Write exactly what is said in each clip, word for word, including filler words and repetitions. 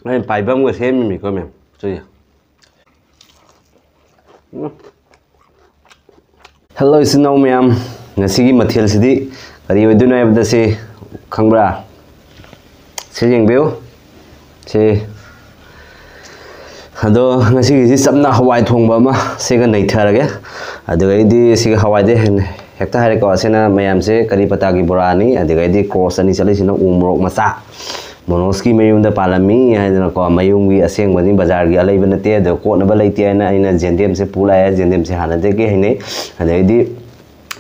ꯑꯩꯅ ꯄꯥꯏꯐꯝꯒ ꯁꯦꯝꯃꯤꯃꯤꯀꯣ ꯃꯌꯥꯝ꯫ ꯁꯤꯁꯦ꯫ ꯎꯝ꯫ ꯍꯦꯜꯂꯣ ꯏꯆꯤꯟ ꯏꯅꯥꯎ ꯃꯌꯥꯝ, ꯉꯁꯤꯒꯤ ꯃꯊꯦꯜꯁꯤꯗꯤ ꯀꯔꯤ ꯑꯣꯏꯗꯣꯏꯅꯣ ꯍꯥꯏꯕꯗ ꯁꯤ ꯈꯪꯕ꯭ꯔꯥ? ꯁꯤ ꯌꯦꯡꯕꯤꯌꯨ꯫ ꯁꯤ ꯑꯗꯣ ꯉꯁꯤꯒꯤꯁꯤ ꯆꯝꯅ ꯍꯋꯥꯏ ꯊꯣꯡꯕ ꯑꯃ ꯁꯤꯒ ꯅꯩꯊꯔꯒꯦ꯫ ꯑꯗꯨꯒꯩꯗꯤ ꯁꯤꯒ ꯍꯋꯥꯏꯗꯤ ꯍꯦꯟ-, ꯍꯦꯛꯇ ꯍꯥꯏꯔꯦꯀꯣ꯫ ꯑꯁꯤꯅ ꯃꯌꯥꯝꯁꯦ ꯀꯔꯤ ꯄꯇꯥꯒꯤ ꯕꯣꯔꯥꯅꯤ, ꯑꯗꯨꯒꯩꯗꯤ ꯀ꯭ꯔꯣꯁ ꯑꯅꯤ ꯆꯠꯂꯤꯁꯤꯅ ꯎ ꯃꯣꯔꯣꯛ ꯃꯆꯥ꯫ ꯃꯣꯅꯣꯁꯀꯤ ꯃꯌꯨꯝꯗ ꯄꯥꯜꯂꯝꯃꯤ ꯍꯥꯏꯗꯅꯀꯣ, ꯃꯌꯨꯝꯒꯤ ꯑꯁꯦꯡꯕꯅꯤ, ꯕꯖꯥꯔꯒꯤ ꯑꯂꯩꯕ ꯅꯠꯇꯦ꯫ ꯑꯗꯣ ꯀꯣꯠꯅꯕ ꯂꯩꯇꯦ ꯍꯥꯏꯅ ꯑꯩꯅ ꯖꯦꯟꯗꯦꯝꯁꯦ ꯄꯨ ꯂꯥꯛꯑꯦ꯫ ꯖꯦꯟꯗꯦꯝꯁꯦ ꯍꯥꯟꯅꯗꯒꯤ ꯍꯩꯅꯩ꯫ ꯑꯗꯩꯗꯤ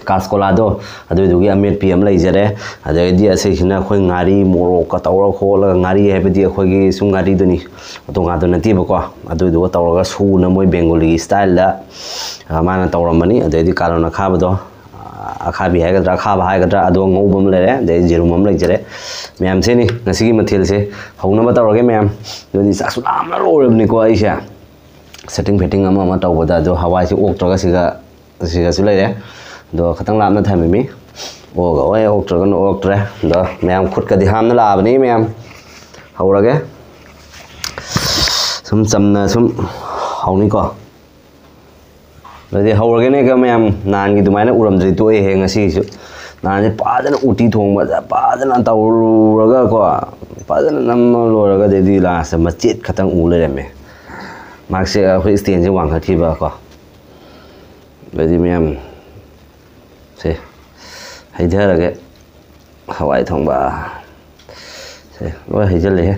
ꯀꯥꯁꯀꯣꯂꯥꯗꯣ, ꯑꯗꯨꯏꯗꯨꯒꯤ ꯑꯃꯦꯠꯄꯤ ꯑꯃ ꯂꯩꯖꯔꯦ꯫ ꯑꯗꯩꯗꯤ ꯑꯁꯤꯁꯤꯅ ꯑꯩꯈꯣꯏ ꯉꯥꯔꯤ ꯃꯣꯔꯣꯛꯀ ꯇꯧꯔ ꯈꯣꯠꯂꯒ, ꯉꯥꯔꯤ ꯍꯥꯏꯕꯗꯤ ꯑꯩꯈꯣꯏꯒꯤ ꯁꯨꯝ ꯉꯥꯔꯤꯗꯨꯅꯤ, ꯑꯣꯇꯣꯉꯥꯗꯣ ꯅꯠꯇꯦꯕꯀꯣ꯫ ꯑꯗꯨꯏꯗꯨꯒ ꯇꯧꯔꯒ ꯁꯨꯅ ꯃꯣꯏ ꯕꯦꯡꯒꯣꯂꯤꯒꯤ ꯁ꯭ꯇꯥꯏꯜꯗ, ꯑ, ꯃꯥꯅ ꯇꯧꯔꯝꯕꯅꯤ꯫ ꯑꯗꯩꯗꯤ ꯀꯥꯔꯣꯟ ꯑꯈꯥꯕꯗꯣ, ꯑ, ꯑꯈꯥꯕꯤ ꯍꯥꯏꯒꯗ꯭ꯔꯥ, ꯑꯈꯥꯕ ꯍꯥꯏꯒꯗ꯭ꯔꯥ, ꯑꯗꯣ ꯉꯧꯕ ꯑꯃ ꯂꯩꯔꯦ꯫ ꯑꯗꯩ ꯌꯦꯔꯨꯝ ꯑꯃ ꯂꯩꯖꯔꯦ꯫ ꯃꯌꯥꯝꯁꯤꯅꯤ ꯉꯁꯤꯒꯤ ꯃꯊꯦꯜꯁꯦ꯫ ꯍꯧꯅꯕ ꯇꯧꯔꯒꯦ ꯃꯌꯥꯝ꯫ ꯑꯗꯨꯗꯤ ꯆꯥꯛꯁꯨ ꯂꯥꯝꯅ ꯂꯣꯏꯔꯕꯅꯤꯀꯣ ꯑꯩꯁꯦ꯫ ꯁꯦꯠꯇꯤꯡ ꯐꯦꯠꯇꯤꯡ ꯑꯃ ꯑꯃ ꯇꯧꯕꯗ ꯑꯗꯣ ꯍꯋꯥꯏꯁꯦ ꯑꯣꯛꯇ꯭ꯔꯒ ꯁꯤꯒ, ꯁꯤꯒꯁꯨ ꯂꯩꯔꯦ꯫ ꯑꯗꯣ ꯈꯤꯇꯪ ꯂꯥꯞꯅ ꯊꯝꯃꯤꯃꯤ꯫ ꯑꯣꯛꯑꯒ ꯑꯣꯛꯑꯦ, ꯑꯣꯛꯇ꯭ꯔꯒꯅ ꯑꯣꯛꯇ꯭ꯔꯦ꯫ ꯑꯗꯣ ꯃꯌꯥꯝ ꯈꯨꯠꯀꯗꯤ ꯍꯥꯝꯅ ꯂꯥꯛꯑꯕꯅꯤ ꯃꯌꯥꯝ꯫ ꯍꯧꯔꯒꯦ꯫ ꯁꯨꯝ ꯆꯝꯅ ꯁꯨꯝ ꯍꯧꯅꯤꯀꯣ꯫ ꯑꯗꯨꯗꯤ ꯍꯧꯔꯒꯦꯅꯦ ꯀꯣ ꯃꯌꯥꯝ꯫ ꯅꯍꯥꯟꯒꯤ ꯑꯗꯨꯃꯥꯏꯅ ꯎꯔꯝꯗ꯭ꯔꯗꯤ ꯇꯣꯛꯑꯦꯍꯦ ꯉꯁꯤꯒꯤꯁꯨ꯫ ꯅꯍꯥꯟꯁꯦ ꯐꯖꯅ ꯎꯇꯤ ꯊꯣꯡꯕ ꯐꯖꯅ ꯇꯧꯔꯨꯔꯒꯀꯣ, ꯐꯖꯅ ꯅꯝꯃ ꯂꯣꯏꯔꯒ ꯑꯗꯩꯗꯤ ꯂꯥꯁꯇ ꯃꯆꯦꯠ ꯈꯛꯇꯪ ꯎ ꯂꯩꯔꯝꯃꯦ꯫ ꯃꯥꯛꯁꯦ ꯑꯩꯈꯣꯏ ꯁ꯭ꯇꯦꯟꯁꯦ ꯋꯥꯡꯈꯠꯈꯤꯕ ꯀꯣ꯫ ꯑꯗꯩꯗꯤ ꯃꯌꯥꯝ ꯁꯦ ꯍꯩꯊꯔꯒꯦ꯫ ꯍꯋꯥꯏ ꯊꯣꯡꯕ꯫ ꯁꯦ ꯂꯣꯏ ꯍꯩꯖꯤꯜꯂꯦꯍꯦ꯫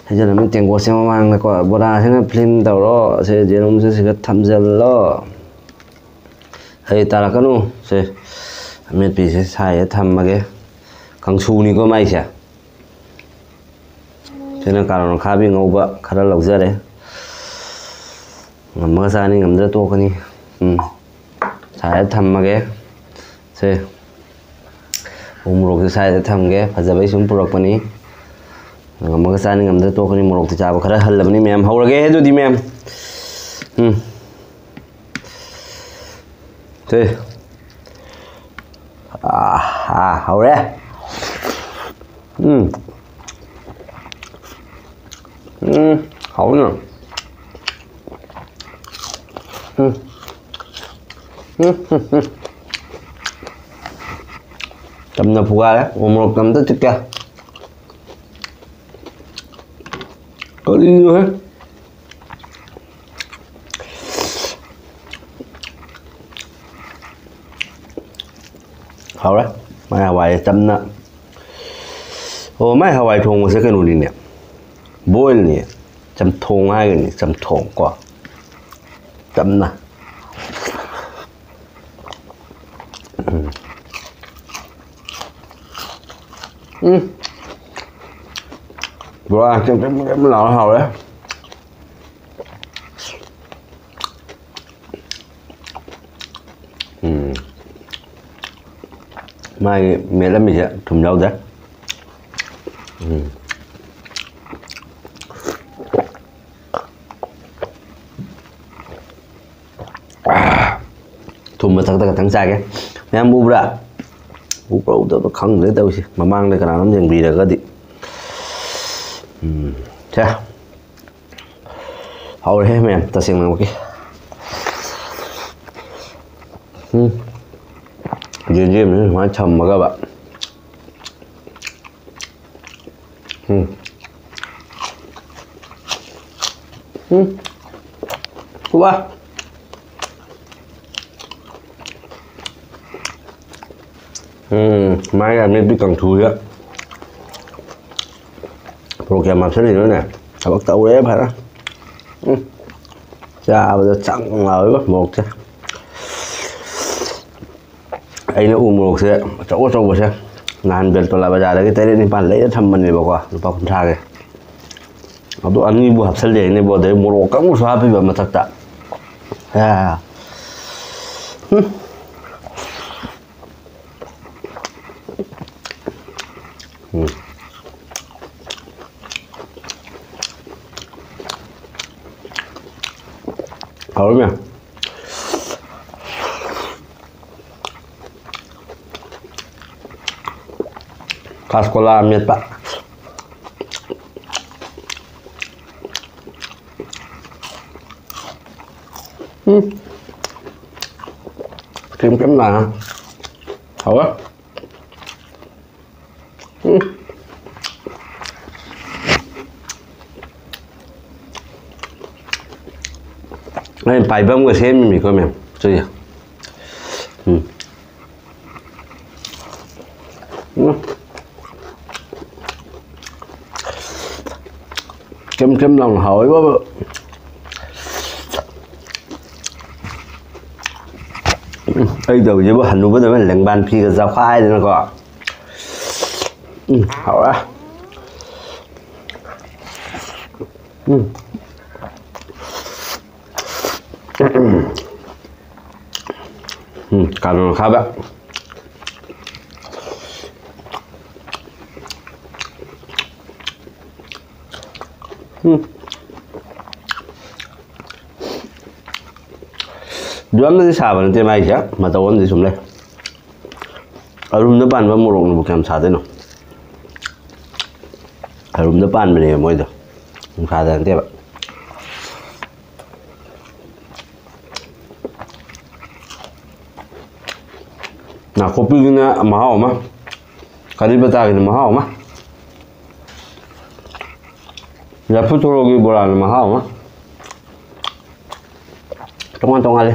ꯍꯩꯖꯤꯜꯂꯝꯃꯤ ꯇꯦꯡꯀꯣꯠꯁꯦ ꯃꯃꯥꯡꯗꯀꯣ꯫ ꯕꯣꯔꯥꯁꯤꯅ ꯐꯤꯂꯝ ꯇꯧꯔꯣ꯫ ꯁꯦ ꯌꯦꯔꯨꯝꯁꯦ ꯁꯤꯒ ꯊꯝꯖꯤꯜꯂꯣ꯫ ꯍꯩ ꯇꯥꯔꯛꯀꯅꯨ꯫ ꯁꯦ ꯑꯃꯦꯠꯄꯤꯁꯦ ꯁꯥꯏꯗ ꯊꯝꯃꯒꯦ꯫ ꯀꯥꯡꯁꯨꯅꯤꯀꯣ ꯃꯥꯏꯁꯦ꯫ ꯁꯤꯅ ꯀꯥꯔꯣꯟ ꯑꯈꯥꯕꯤ ꯉꯧꯕ ꯈꯔ ꯂꯧꯖꯔꯦ꯫ ꯉꯝꯃꯒ ꯆꯥꯅꯤ, ꯉꯝꯗ꯭ꯔ ꯇꯣꯛꯀꯅꯤ꯫ ꯎꯝ꯫ ꯁꯥꯏꯗ ꯊꯝꯃꯒꯦ꯫ ꯁꯦ꯫ ꯎ ꯃꯣꯔꯣꯛꯁꯦ ꯁꯥꯏꯗ ꯊꯝꯒꯦ꯫ ꯐꯖꯕꯩ ꯁꯨꯝ ꯄꯨꯔꯛꯄꯅꯤ꯫ ꯉꯝꯃꯒ ꯆꯥꯅꯤ, ꯉꯝꯗ꯭ꯔ ꯇꯣꯛꯀꯅꯤ꯫ ꯃꯣꯔꯣꯛꯇꯤ ꯆꯥꯕ ꯈꯔ ꯍꯜꯂꯕꯅꯤ ꯃꯌꯥꯝ꯫ ꯍꯧꯔꯒꯦ ꯑꯗꯨꯗꯤ ꯃꯌꯥꯝ꯫ ꯎꯝ꯫ ꯁꯦ꯫ ꯑꯥ, ꯑꯥ, ꯍꯧꯔꯦ꯫ ꯎꯝ꯫ ꯎꯝ, ꯎꯝ, ꯎꯝ꯫ ꯆꯝꯅ ꯐꯨꯒꯥꯏꯔꯦ꯫ ꯎ ꯃꯣꯔꯣꯛ ꯑꯝꯇ ꯆꯤꯛꯀꯦ꯫ ꯀꯔꯤꯅꯣꯍꯦ? ꯍꯥꯎꯔꯦ꯫ ꯃꯥꯏ ꯍꯋꯥꯏ ꯆꯝꯅ꯫ ꯑꯣ, ꯃꯥꯏ ꯍꯋꯥꯏ ꯊꯣꯡꯕꯁꯦ ꯀꯩꯅꯣꯅꯤꯅꯦ꯫ ꯕꯣꯏꯜꯅꯤ꯫ ꯆꯝꯊꯣꯡ ꯍꯥꯏꯒꯅꯤ, ꯆꯝꯊꯣꯡ ꯀꯣ꯫ ꯆꯝꯅ꯫ ꯎꯝ꯫ ꯎꯝ꯫ ꯕꯣꯔꯥ ꯆꯦꯝ ꯆꯦꯝ ꯆꯦꯝ ꯂꯥꯎꯔ ꯍꯥꯎꯔꯦ꯫ ꯎꯝ꯫ ꯃꯥꯒꯤ ꯃꯦꯠꯂꯝꯃꯤꯁꯦ ꯊꯨꯝ ꯌꯥꯎꯗꯦ꯫ ꯎꯝ꯫ ꯊꯨꯝ ꯃꯊꯛꯇ ꯈꯛꯇꯪ ꯆꯥꯒꯦ꯫ ꯃꯌꯥꯝ ꯎꯕ꯭ꯔꯥ? ꯎꯕ꯭ꯔꯥ ꯎꯗꯕ꯭ꯔꯥ ꯈꯪꯗ꯭ꯔꯦ ꯇꯧꯔꯤꯁꯦ꯫ ꯃꯃꯥꯡꯗ ꯀꯅꯥꯅꯣꯝ ꯌꯦꯡꯕꯤꯔꯒꯗꯤ꯫ ꯎꯝ, ꯁꯦ꯫ ꯍꯥꯎꯔꯦꯍꯦ ꯃꯌꯥꯝ, ꯇꯁꯦꯡꯅꯃꯛꯀꯤ꯫ ꯎꯝ꯫ ꯌꯦꯟꯗꯦꯝꯁꯤ ꯁꯨꯃꯥꯏꯅ ꯊꯝꯃꯒꯕ꯫ ꯎꯝ꯫ ꯎꯝ꯫ ꯋꯥ꯫ ꯎꯝ, ꯃꯥꯒꯤ ꯑꯃꯦꯠꯄꯤ ꯀꯥꯡꯁꯨꯁꯦ꯫ ꯃꯣꯔꯣꯛ ꯀꯌꯥꯝ ꯍꯥꯞꯆꯜꯂꯤꯅꯣꯅꯦ? ꯊꯕꯛ ꯇꯧꯔꯦ ꯐꯖꯅ꯫ ꯎꯝ꯫ ꯆꯥꯕꯗ ꯆꯪ ꯂꯥꯎꯋꯦꯕ ꯃꯣꯔꯣꯛꯁꯦ꯫ ꯑꯩꯅ ꯎ ꯃꯣꯔꯣꯛꯁꯦ ꯑꯆꯧ ꯑꯆꯧꯕꯁꯦ ꯅꯍꯥꯟ ꯕꯦꯜꯇꯣꯂꯥ ꯕꯖꯥꯔꯗꯒꯤ ꯇꯔꯦꯠ ꯅꯤꯄꯥꯜ ꯂꯩꯔ ꯊꯝꯕꯅꯦꯕꯀꯣ, ꯂꯨꯄꯥ ꯀꯨꯟꯊ꯭ꯔꯥꯒꯤ꯫ ꯑꯗꯨ ꯑꯅꯤꯕꯨ ꯍꯥꯞꯆꯜꯂꯦ ꯑꯩꯅꯕꯨ, ꯑꯗꯩ ꯃꯣꯔꯣꯛ ꯑꯀꯪꯕꯁꯨ ꯍꯥꯞꯄꯤꯕ ꯃꯊꯛꯇ꯫ ꯑꯦ꯫ ꯎꯝ꯫ ꯎꯝ꯫ ꯍꯥꯎꯔꯝꯃꯦ꯫ ꯀꯥꯁꯀꯣꯂꯥ ꯑꯃꯦꯠꯄ꯫ ꯎꯝ꯫ ꯀ꯭ꯔꯦꯝ ꯀ꯭ꯔꯦꯝ ꯂꯥꯡꯉ ꯍꯥꯎꯋꯦ꯫ ꯎꯝ꯫ ꯑꯩꯅ ꯄꯥꯏꯕꯝꯒ ꯁꯦꯝꯃꯤꯃꯤꯀꯣ ꯃꯌꯥꯝ꯫ ꯆꯨꯏꯌꯦ꯫ ꯎꯝ꯫ ꯎꯝ꯫ ꯀ꯭ꯔꯦꯝ ꯀ꯭ꯔꯦꯝ ꯂꯥꯎꯅ ꯍꯥꯎꯋꯦꯕ꯫ ꯎꯝ, ꯑꯩ ꯇꯧꯔꯤꯁꯤꯕꯨ ꯍꯟꯅꯨꯕꯗꯧꯅ ꯂꯦꯡꯕꯥꯟ ꯐꯤꯒ ꯆꯥꯎꯈꯥꯏꯗꯅꯀꯣ꯫ ꯎꯝ, ꯍꯥꯎꯔꯦ꯫ ꯎꯝ꯫ ꯎꯝ, ꯀꯥꯔꯣꯠ ꯑꯈꯥꯕ꯫ ꯎꯝ꯫ ꯌꯥꯝꯅꯗꯤ ꯁꯥꯕ ꯅꯠꯇꯦ ꯃꯥꯏꯁꯦ, ꯃꯇꯧ ꯑꯃꯗꯤ ꯁꯨꯝ ꯂꯩ꯫ ꯑꯔꯨꯝꯗ ꯄꯥꯟꯕ ꯃꯣꯔꯣꯛꯅꯕꯨ ꯀꯌꯥꯝ ꯁꯥꯗꯣꯏꯅꯣ? ꯑꯔꯨꯝꯗ ꯄꯥꯟꯕꯅꯦꯕ ꯃꯣꯏꯗꯣ, ꯅꯨꯡꯁꯥꯗ ꯅꯠꯇꯦꯕ꯫ ꯅꯥꯀꯨꯞꯄꯤꯒꯤꯅ ꯃꯍꯥꯎ ꯑꯃ, ꯀꯔꯤ ꯄꯇꯥꯒꯤꯅ ꯃꯍꯥꯎ ꯑꯃ, ꯂꯐꯨ ꯊꯣꯔꯣꯒꯤ ꯕꯣꯔꯥꯅ ꯃꯍꯥꯎ ꯑꯃ, ꯇꯣꯉꯥꯟ ꯇꯣꯉꯥꯟꯂꯦ꯫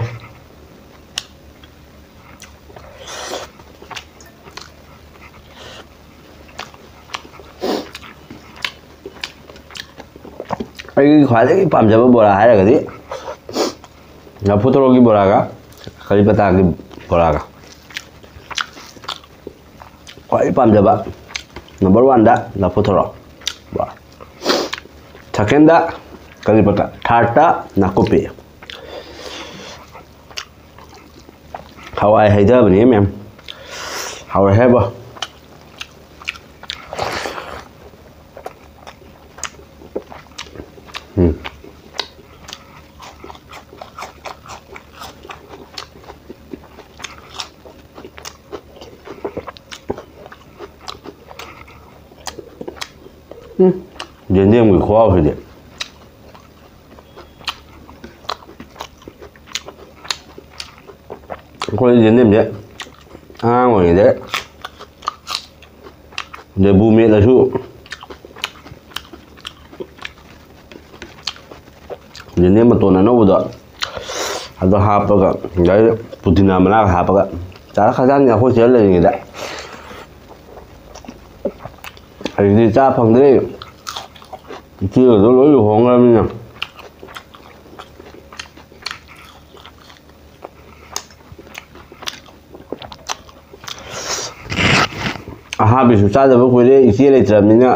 ꯑꯩꯒꯤ ꯈ꯭ꯋꯥꯏꯗꯒꯤ ꯄꯥꯝꯖꯕ ꯕꯣꯔꯥ ꯍꯥꯏꯔꯒꯗꯤ ꯂꯐꯨ ꯊꯣꯔꯣꯒꯤ ꯕꯣꯔꯥꯒ ꯀꯔꯤ ꯄꯇꯥꯒꯤ ꯕꯣꯔꯥꯒ꯫ ꯈ꯭ꯋꯥꯏ ꯄꯥꯝꯖꯕ number one ꯗ ꯂꯐꯨ ꯊꯣꯔꯣ, ꯁꯦꯀꯦꯟꯗ ꯀꯔꯤ ꯄꯇꯥ, ꯊꯥꯔꯗꯇ ꯅꯥꯀꯨꯞꯄꯤ꯫ ꯍꯋꯥꯏ ꯍꯩꯊꯕꯅꯤ ꯃꯌꯥꯝ꯫ ꯍꯥꯎꯔꯦ ꯍꯥꯏꯕ꯫ ꯎꯝ꯫ ꯎꯝ꯫ ꯌꯦꯟꯗꯦꯝꯒꯤ ꯈꯨꯍꯥꯎꯁꯤꯗꯤ꯫ ꯑꯩꯈꯣꯏ ꯌꯦꯟꯗꯦꯝꯁꯦ ꯑꯉꯥꯡ ꯑꯣꯏꯔꯤꯉꯩꯗ ꯂꯦꯕꯨ ꯃꯦꯠꯂꯁꯨ, ꯌꯦꯟꯗꯦꯝ ꯃꯇꯣꯟ ꯑꯅꯧꯕꯗꯣ ꯑꯗꯣ ꯍꯥꯞꯄꯒ, ꯑꯗꯩ ꯄꯨꯗꯤꯅꯥ ꯃꯅꯥꯒ ꯍꯥꯞꯄꯒ ꯆꯥꯔꯛꯈ꯭ꯔꯖꯥꯠꯅꯤ ꯑꯩꯈꯣꯏ ꯁꯤꯗ ꯂꯩꯔꯤꯉꯩꯗ꯫ ꯑꯩꯗꯤ ꯆꯥ ꯐꯪꯗ꯭ꯔꯦ, ꯏꯆꯦꯒꯗꯣ ꯂꯣꯏ ꯂꯨꯍꯣꯡꯈ꯭ꯔꯕꯅꯤꯅ꯫ ꯑꯍꯥꯕꯤꯁꯨ ꯆꯥꯗꯕ ꯀꯨꯏꯔꯦ, ꯏꯆꯦ ꯂꯩꯇ꯭ꯔꯕꯅꯤꯅ꯫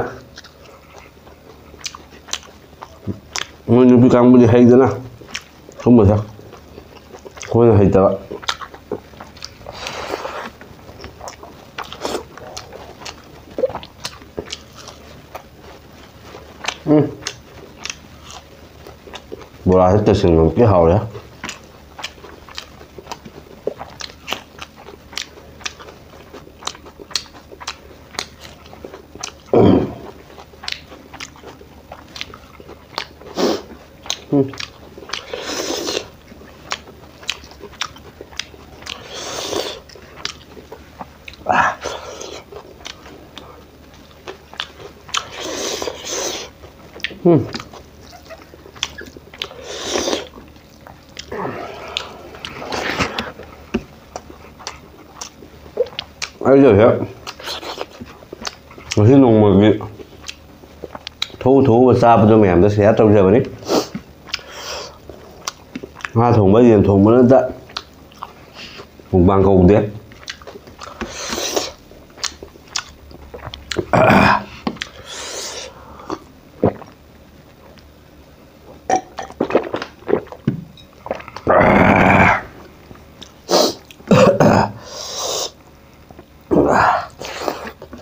ꯃꯣꯏ ꯅꯨꯄꯤ ꯀꯥꯡꯕꯨꯗꯤ ꯍꯩꯗꯅ ꯁꯨꯝꯕꯁꯦ, ꯑꯩꯈꯣꯏꯅ ꯍꯩꯇꯕ꯫ ꯎꯝ꯫ ꯕꯣꯔꯥꯁꯦ ꯇꯁꯦꯡꯅꯃꯛꯀꯤ ꯍꯥꯎꯔꯦ꯫ ꯎꯝ꯫ ꯑꯩꯁꯨ ꯍꯦꯛ ꯉꯁꯤ ꯅꯣꯡꯃꯒꯤ ꯊꯣꯛꯎ ꯊꯣꯛꯎꯕ ꯆꯥꯕꯗꯣ ꯃꯌꯥꯝꯗ ꯁꯤꯌꯥꯔ ꯇꯧꯖꯕꯅꯤ꯫ ꯉꯥ ꯊꯣꯡꯕ, ꯌꯦꯟ ꯊꯣꯡꯕ ꯅꯠꯇ ꯃꯨꯛꯕꯥꯡ ꯀꯧꯗꯦ꯫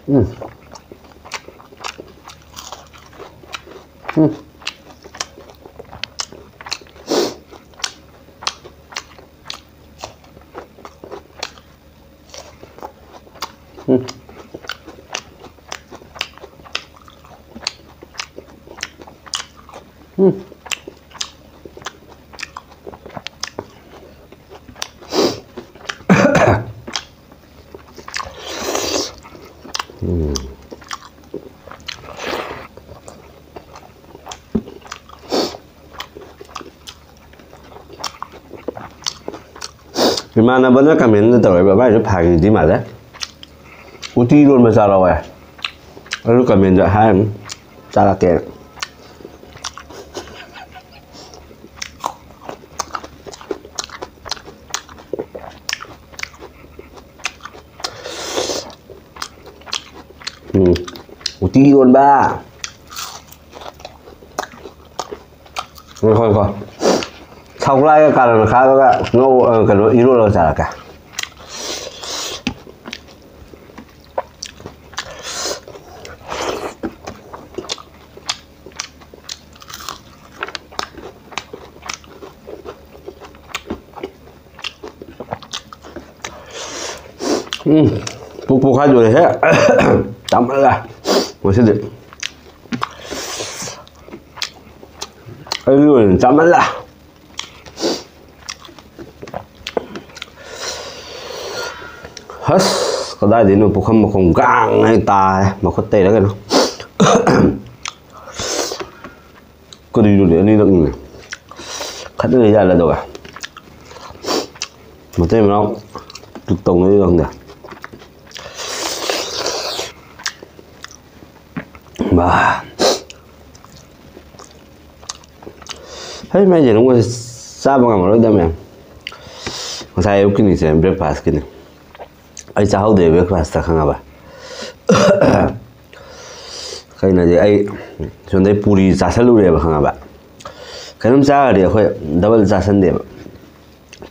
ꯎꯝ꯫ ꯎꯝ꯫ ꯎꯝ꯫ ꯎꯝ꯫ ꯏꯃꯥꯟꯅꯕꯅ ꯀꯃꯦꯟꯗ ꯇꯧꯔꯛꯏꯕ, ꯃꯥꯏꯁꯨ ꯐꯥꯒꯤꯗꯤ ꯃꯥꯜꯂꯦ꯫ "ꯎꯇꯤ ꯏꯔꯣꯟꯕ ꯆꯥꯔꯛꯑꯣ" ꯍꯥꯏ꯫ ꯑꯗꯨ ꯀꯃꯦꯟꯗ ꯍꯥꯏꯔꯝꯃꯤ, "ꯆꯥꯔꯛꯀꯦ"꯫ ꯎꯝ꯫ ꯎꯇꯤ ꯏꯔꯣꯟꯕ꯫ ꯉꯥꯏꯈꯣ, ꯉꯥꯏꯈꯣ꯫ ꯁꯧꯒ꯭ꯔꯥꯏꯒ ꯀꯥꯂꯟ ꯈꯥꯕꯒ ꯉꯧ-, ꯑ, ꯀꯩꯅꯣ, ꯏꯔꯣꯜꯂꯒ ꯆꯥꯔꯛꯀꯦ꯫ ꯎꯝ, ꯄꯨꯛ ꯄꯣꯛꯈꯥꯏꯗꯣꯔꯦꯍꯦ꯫ ꯆꯥꯃꯜꯂꯦ ꯉꯁꯤꯗꯤ꯫ ꯑꯩꯒꯤ ꯑꯣꯏꯅ ꯆꯥꯃꯜꯂꯦ꯫ ꯍꯁ, ꯀꯗꯥꯏꯗꯩꯅꯣ ꯄꯨꯈꯝ ꯃꯈꯣꯡ ꯒꯥꯡ ꯍꯥꯏꯅ ꯇꯥꯔꯦ, ꯃꯈꯨꯠꯇꯩꯔ ꯀꯩꯅꯣ꯫ ꯀꯔꯤꯅꯣꯅꯦ, ꯑꯅꯤꯔꯛꯅꯤꯅꯦ꯫ ꯈꯠꯅꯔꯤ ꯖꯥꯠꯂ ꯑꯗꯨꯒ? ꯃꯇꯩ ꯃꯅꯥꯎ ꯇꯧꯅꯔꯤꯔ ꯈꯪꯗꯦ꯫ ꯕꯥ꯫ ꯍꯩ, ꯃꯥꯏ ꯌꯦꯔꯨꯝꯒꯁꯦ ꯆꯥꯕ ꯉꯝꯃꯔꯣꯏꯗ, ꯃꯌꯥꯝ꯫ ꯉꯁꯥꯏ ꯑꯌꯨꯛꯀꯤꯅꯤꯁꯦ, breakfastꯀꯤꯅꯤ꯫ ꯑꯩ ꯆꯥꯍꯧꯗꯦ breakfastꯇ, ꯈꯪꯉꯕ? ꯀꯩꯅꯣꯗꯤ, ꯑꯩ ꯁꯣꯝꯗꯩ ꯄꯨꯔꯤ ꯆꯥꯁꯜꯂꯨꯔꯦꯕ, ꯈꯪꯉꯕ? ꯀꯩꯅꯣꯝ ꯆꯥꯔꯗꯤ ꯑꯩꯈꯣꯏ double ꯆꯥꯁꯟꯗꯦꯕ꯫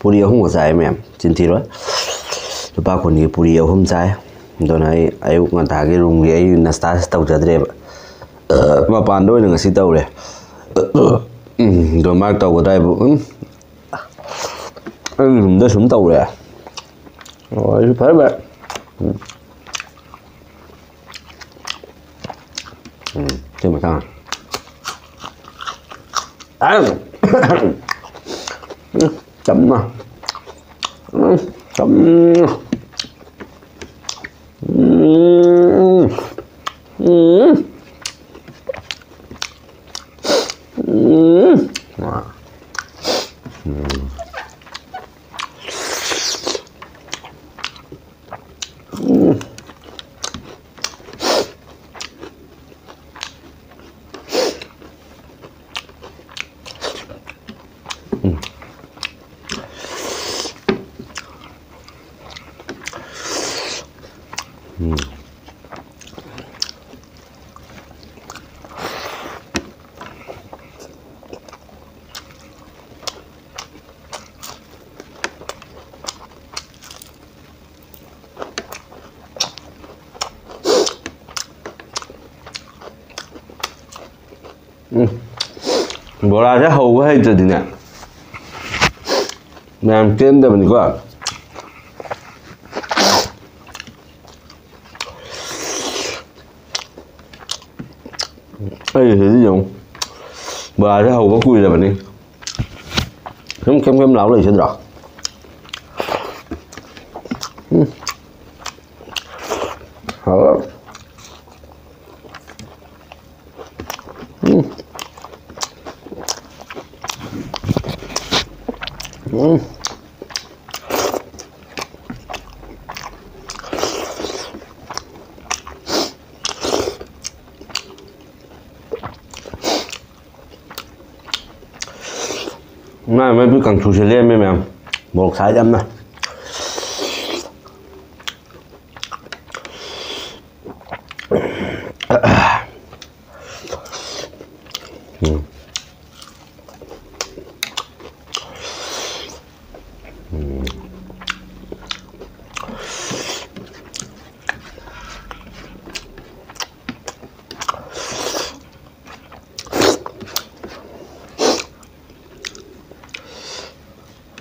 ꯄꯨꯔꯤ ꯑꯍꯨꯝꯒ ꯆꯥꯏ ꯃꯌꯥꯝ, ꯆꯤꯟꯊꯤꯔꯣꯏ꯫ ꯂꯨꯄꯥ ꯀꯨꯟꯒꯤ ꯄꯨꯔꯤ ꯑꯍꯨꯝ ꯆꯥꯏ꯫ ꯑꯗꯨꯅ ꯑꯩ ꯑꯌꯨꯛ ꯉꯟꯇꯥꯒꯤ roomꯒꯤ ꯑꯩ ꯅꯥꯁꯇꯥꯁꯤ ꯇꯧꯖꯗ꯭ꯔꯦꯕ꯫ ꯃꯄꯥꯟꯗ ꯑꯣꯏꯅ ꯉꯁꯤ ꯇꯧꯔꯦ꯫ ꯎꯝ, ꯑꯗꯣ ꯃꯥ ꯇꯧꯒꯗ꯭ꯔꯥ ꯍꯥꯏꯕꯨ, ꯎꯝ, ꯑꯩ roomꯗ ꯁꯨꯝ ꯇꯧꯔꯦ꯫ ꯑꯣ, ꯑꯩꯁꯨ ꯐꯔꯦ ꯐꯔꯦ꯫ ꯎꯝ꯫ ꯎꯝ, ꯁꯤ ꯃꯇꯥꯡ꯫ ꯎꯝ, ꯆꯝꯅ꯫ ꯎꯝ, ꯆꯝꯅ꯫ ꯎꯝ꯫ ꯎꯝ꯫ ꯎꯝ꯫ ꯎꯝ꯫ ꯎꯝ꯫ ꯎꯝ꯫ ꯕꯣꯔꯥꯁꯦ ꯍꯧꯕ ꯍꯩꯇ꯭ꯔꯗꯤꯅꯦ, ꯃꯌꯥꯝ ꯆꯦꯟꯗꯕꯅꯤꯀꯣ꯫ ꯑꯩ ꯁꯤꯗꯤ ꯌꯦꯡꯉꯨ, ꯕꯣꯔꯥꯁꯦ ꯍꯧꯕ ꯀꯨꯏꯔꯕꯅꯤ꯫ ꯁꯨꯝ ꯀꯦꯝ ꯀꯦꯝ ꯂꯥꯎ ꯂꯩꯁꯤꯗ꯭ꯔꯣ? ꯎꯝ꯫ ꯍꯥꯎꯋꯦ꯫ ꯎꯝ꯫ ꯎꯝ꯫ ꯉꯥ ꯃꯔꯛꯇ ꯀꯥꯡꯁꯨꯁꯦ ꯂꯦꯝꯃꯦ ꯃꯌꯥꯝ꯫ ꯃꯣꯔꯣꯛ ꯁꯥꯏ ꯌꯥꯝꯅ꯫ ꯎꯝ꯫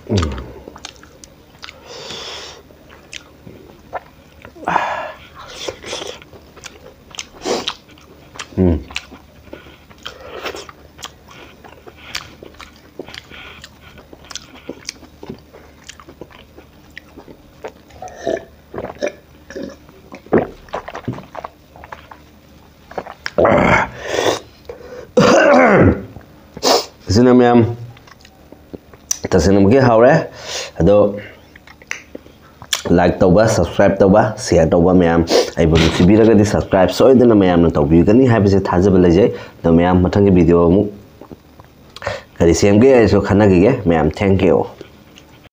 ꯎꯝ꯫ ꯎꯝ꯫ ꯑꯁꯤꯅ ꯃꯌꯥꯝ ꯇꯁꯦꯡꯅꯃꯛꯀꯤ ꯍꯥꯎꯔꯦ꯫ ꯑꯗꯣ like ꯇꯧꯕ, subscribe ꯇꯧꯕ, share ꯇꯧꯕ ꯃꯌꯥꯝ ꯑꯩꯕꯨ ꯅꯨꯡꯁꯤꯕꯤꯔꯒꯗꯤ subscribe ꯁꯣꯏꯗꯅ ꯃꯌꯥꯝꯅ ꯇꯧꯕꯤꯒꯅꯤ ꯍꯥꯏꯕꯁꯦ ꯊꯥꯖꯕ ꯂꯩꯖꯩ꯫ ꯑꯗꯣ ꯃꯌꯥꯝ ꯃꯊꯪꯒꯤ video ꯑꯃꯨꯛ ꯀꯔꯤ ꯁꯦꯝꯒꯦ ꯑꯩꯁꯨ ꯈꯟꯅꯈꯤꯒꯦ ꯃꯌꯥꯝ, thank you꯫